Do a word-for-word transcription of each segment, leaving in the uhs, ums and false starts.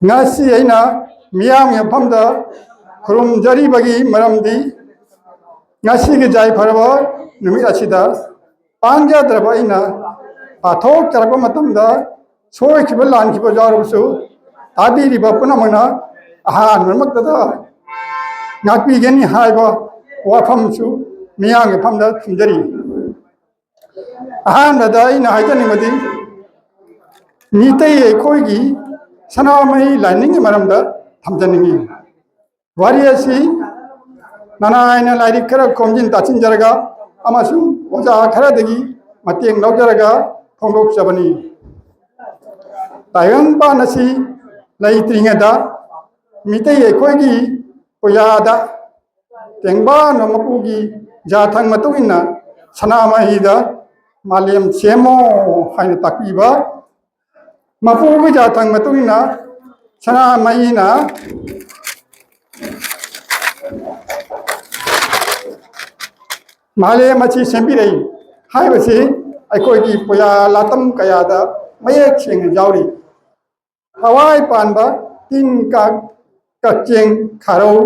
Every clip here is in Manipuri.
ꯉꯁꯤ ꯑꯩꯅ ꯃꯤꯌꯥꯝꯒꯤ ꯃꯐꯝꯗ ꯈꯨꯔꯨꯝꯖꯔꯤꯕꯒꯤ ꯃꯔꯝꯗꯤ, ꯉꯁꯤꯒꯤ ꯌꯥꯏꯐꯔꯕ ꯅꯨꯃꯤꯠ ꯑꯁꯤꯗ ꯄꯥꯡꯖꯗ꯭ꯔꯕ ꯑꯩꯅ ꯄꯥꯊꯣꯛꯆꯔꯛꯄ ꯃꯇꯝꯗ ꯁꯣꯏꯈꯤꯕ ꯂꯥꯟꯈꯤꯕ ꯌꯥꯎꯔꯕꯁꯨ, ꯇꯥꯕꯤꯔꯤꯕ ꯄꯨꯝꯅꯃꯛꯅ ꯑꯍꯥꯟꯕꯃꯛꯇꯗ ꯉꯥꯛꯄꯤꯒꯅꯤ ꯍꯥꯏꯕ ꯋꯥꯐꯝꯁꯨ ꯃꯤꯌꯥꯝꯒꯤ ꯃꯐꯝꯗ ꯊꯝꯖꯔꯤ꯫ ꯑꯍꯥꯟꯕꯗ ꯑꯩꯅ ꯍꯥꯏꯖꯅꯤꯡꯕꯗꯤ, ꯃꯤꯇꯩ ꯑꯩꯈꯣꯏꯒꯤ ꯁꯅꯥꯃꯍꯤ ꯂꯥꯏꯅꯤꯡꯒꯤ ꯃꯔꯝꯗ ꯊꯝꯖꯅꯤꯡꯏ꯫ ꯋꯥꯔꯤ ꯑꯁꯤ ꯅꯅꯥꯏꯅ ꯂꯥꯏꯔꯤꯛ ꯈꯔ ꯈꯣꯝꯖꯤꯟ ꯇꯥꯁꯤꯟꯖꯔꯒ ꯑꯃꯁꯨꯡ ꯑꯣꯖꯥ ꯈꯔꯗꯒꯤ ꯃꯇꯦꯡ ꯂꯧꯖꯔꯒ ꯐꯣꯡꯗꯣꯛꯆꯕꯅꯤ꯫ ꯇꯥꯏꯕꯪꯄꯥꯟ ꯑꯁꯤ ꯂꯩꯇ꯭ꯔꯤꯉꯩꯗ ꯃꯤꯇꯩ ꯑꯩꯈꯣꯏꯒꯤ ꯄꯨꯌꯥꯗ ꯇꯦꯡꯕꯥꯟꯕ ꯃꯄꯨꯒꯤ ꯌꯥꯊꯪ ꯃꯇꯨꯡ ꯏꯟꯅ ꯁꯅꯥꯃꯍꯤꯗ ꯃꯥꯂꯦꯝ ꯁꯦꯝꯃꯣ ꯍꯥꯏꯅ ꯇꯥꯛꯄꯤꯕ, ꯃꯄꯨꯒꯤ ꯌꯥꯊꯪ ꯃꯇꯨꯡ ꯏꯟꯅ ꯁꯅꯥꯃꯍꯤꯅ ꯃꯥꯂꯦꯝ ꯑꯁꯤ ꯁꯦꯝꯕꯤꯔꯛꯏ ꯍꯥꯏꯕꯁꯤ ꯑꯩꯈꯣꯏꯒꯤ ꯄꯨꯌꯥ ꯂꯥꯇꯝ ꯀꯌꯥꯗ ꯃꯌꯦꯛ ꯁꯦꯡꯅ ꯌꯥꯎꯔꯤ꯫ ꯊꯋꯥꯏ ꯄꯥꯟꯕ ꯇꯤꯟ ꯀꯥꯡ, ꯀꯛꯆꯦꯡ, ꯈꯥꯔꯧ,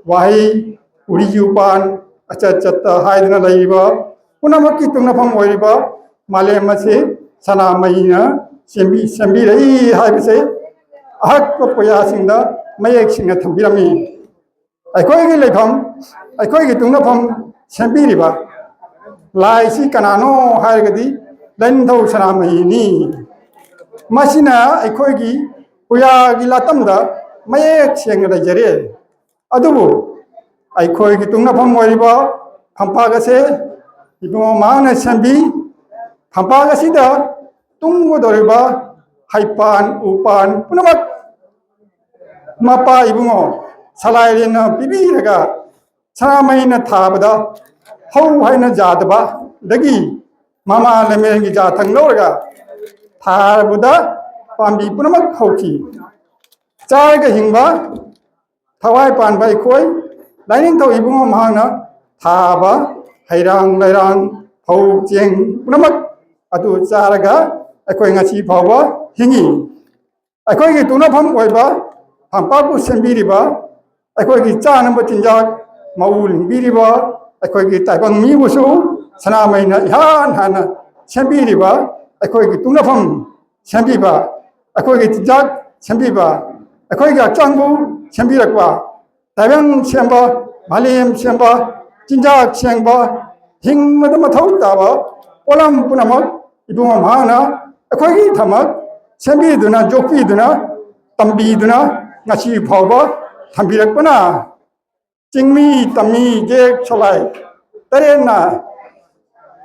ꯋꯥꯍꯩ, ꯎꯔꯤꯖꯨ ꯄꯥꯟ, ꯑꯆꯠ ꯆꯠꯇ ꯍꯥꯏꯗꯨꯅ ꯂꯩꯔꯤꯕ ꯄꯨꯝꯅꯃꯛꯀꯤ ꯇꯨꯡꯅꯐꯝ ꯑꯣꯏꯔꯤꯕ ꯃꯥꯂꯦꯝ ꯑꯁꯤ ꯁꯅꯥꯃꯍꯤꯅ ꯁꯦꯝꯕꯤ-, ꯁꯦꯝꯕꯤꯔꯛꯏ ꯍꯥꯏꯕꯁꯦ ꯑꯍꯛꯄ ꯄꯨꯌꯥꯁꯤꯡꯗ ꯃꯌꯦꯛ ꯁꯦꯡꯅ ꯊꯝꯕꯤꯔꯝꯃꯤ꯫ ꯑꯩꯈꯣꯏꯒꯤ ꯂꯩꯐꯝ, ꯑꯩꯈꯣꯏꯒꯤ ꯇꯨꯡꯅꯐꯝ ꯁꯦꯝꯕꯤꯔꯤꯕ ꯂꯥꯏꯁꯤ ꯀꯅꯥꯅꯣ ꯍꯥꯏꯔꯒꯗꯤ, ꯂꯥꯏꯅꯤꯡꯊꯧ ꯁꯅꯥꯃꯍꯤꯅꯤ꯫ ꯃꯁꯤꯅ ꯑꯩꯈꯣꯏꯒꯤ ꯄꯨꯌꯥꯒꯤ ꯂꯥꯇꯝꯗ ꯃꯌꯦꯛ ꯁꯦꯡꯅ ꯂꯩꯖꯔꯦ꯫ ꯑꯗꯨꯕꯨ ꯑꯩꯈꯣꯏꯒꯤ ꯇꯨꯡꯅꯐꯝ ꯑꯣꯏꯔꯤꯕ ꯐꯝꯄꯥꯛ ꯑꯁꯦ ꯏꯕꯨꯡꯉꯣ ꯃꯍꯥꯛꯅ ꯁꯦꯝꯕꯤ꯫ ꯐꯝꯄꯥꯛ ꯑꯁꯤꯗ ꯇꯨꯡꯒꯗꯧꯔꯤꯕ ꯍꯩꯄꯥꯟ ꯎꯄꯥꯟ ꯄꯨꯝꯅꯃꯛ ꯃꯄꯥ ꯏꯕꯨꯡꯉꯣ ꯁꯂꯥꯏꯔꯦꯟꯅ ꯄꯤꯕꯤꯔꯒ ꯁꯅꯥꯃꯍꯤꯅ ꯊꯥꯕꯗ ꯍꯧ ꯍꯥꯏꯅ ꯌꯥꯗꯕꯗꯒꯤ ꯃꯃꯥ ꯂꯦꯃꯦꯟꯒꯤ ꯌꯥꯊꯪ ꯂꯧꯔꯒ ꯊꯥꯔꯕꯗ ꯄꯥꯝꯕꯤ ꯄꯨꯝꯅꯃꯛ ꯍꯧꯈꯤ꯫ ꯆꯥꯔꯒ ꯍꯤꯡꯕ ꯊꯋꯥꯏ ꯄꯥꯟꯕ ꯑꯩꯈꯣꯏ ꯂꯥꯏꯅꯤꯡꯊꯧ ꯏꯕꯨꯡꯉꯣ ꯃꯍꯥꯛꯅ ꯊꯥꯕ ꯍꯩꯔꯥꯡ ꯂꯩꯔꯥꯡ ꯐꯧ ꯆꯦꯡ ꯄꯨꯝꯅꯃꯛ ꯑꯗꯨ ꯆꯥꯔꯒ ꯑꯩꯈꯣꯏ ꯉꯁꯤ ꯐꯥꯎꯕ ꯍꯤꯡꯉꯤ꯫ ꯑꯩꯈꯣꯏꯒꯤ ꯇꯨꯝꯅꯐꯝ ꯑꯣꯏꯕ ꯇꯝꯄꯥꯛꯄꯨ ꯁꯦꯝꯕꯤꯔꯤꯕ, ꯑꯩꯈꯣꯏꯒꯤ ꯆꯥꯅꯕ ꯆꯤꯟꯖꯥꯛ ꯃꯎ ꯂꯤꯡꯕꯤꯔꯤꯕ ꯑꯩꯈꯣꯏꯒꯤ ꯇꯥꯏꯕꯪ ꯃꯤꯕꯨꯁꯨ ꯁꯅꯥꯃꯍꯤꯅ ꯏꯍꯥꯟ ꯍꯥꯟꯅ ꯁꯦꯝꯕꯤꯔꯤꯕ, ꯑꯩꯈꯣꯏꯒꯤ ꯇꯨꯝꯅꯐꯝ ꯁꯦꯝꯕꯤꯕ, ꯑꯩꯈꯣꯏꯒꯤ ꯆꯤꯟꯖꯥꯛ ꯁꯦꯝꯕꯤꯕ, ꯑꯩꯈꯣꯏꯒꯤ ꯍꯛꯆꯥꯡꯕꯨ ꯁꯦꯝꯕꯤꯔꯛꯄ, ꯇꯥꯏꯕꯪ ꯁꯦꯝꯕ, ꯃꯥꯂꯦꯝ ꯁꯦꯝꯕ, ꯆꯤꯟꯖꯥꯛ ꯁꯦꯝꯕ, ꯍꯤꯡꯕꯗ ꯃꯊꯧ ꯇꯥꯕ ꯄꯣꯠꯂꯝ ꯄꯨꯝꯅꯃꯛ ꯏꯕꯨꯡꯉꯣ ꯃꯍꯥꯛꯅ ꯑꯩꯈꯣꯏꯒꯤꯗꯃꯛ ꯁꯦꯝꯕꯤꯗꯨꯅ, ꯌꯣꯛꯄꯤꯗꯨꯅ, ꯇꯝꯕꯤꯗꯨꯅ ꯉꯁꯤ ꯐꯥꯎꯕ ꯊꯝꯕꯤꯔꯛꯄꯅ ꯆꯤꯡꯃꯤ, ꯇꯝꯃꯤ, ꯌꯦꯛ, ꯁꯂꯥꯏ ꯇꯔꯦꯠꯅ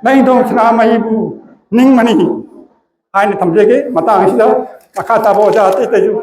ꯂꯩꯗꯣꯡ ꯁꯅꯥꯃꯍꯤꯕꯨ ꯅꯤꯡꯕꯅꯤ ꯍꯥꯏꯅ ꯊꯝꯖꯒꯦ꯫ ꯃꯇꯥꯡ ꯑꯁꯤꯗ ꯃꯈꯥ ꯇꯥꯕ ꯑꯣꯖꯥ ꯑꯇꯩ ꯑꯇꯩꯁꯨ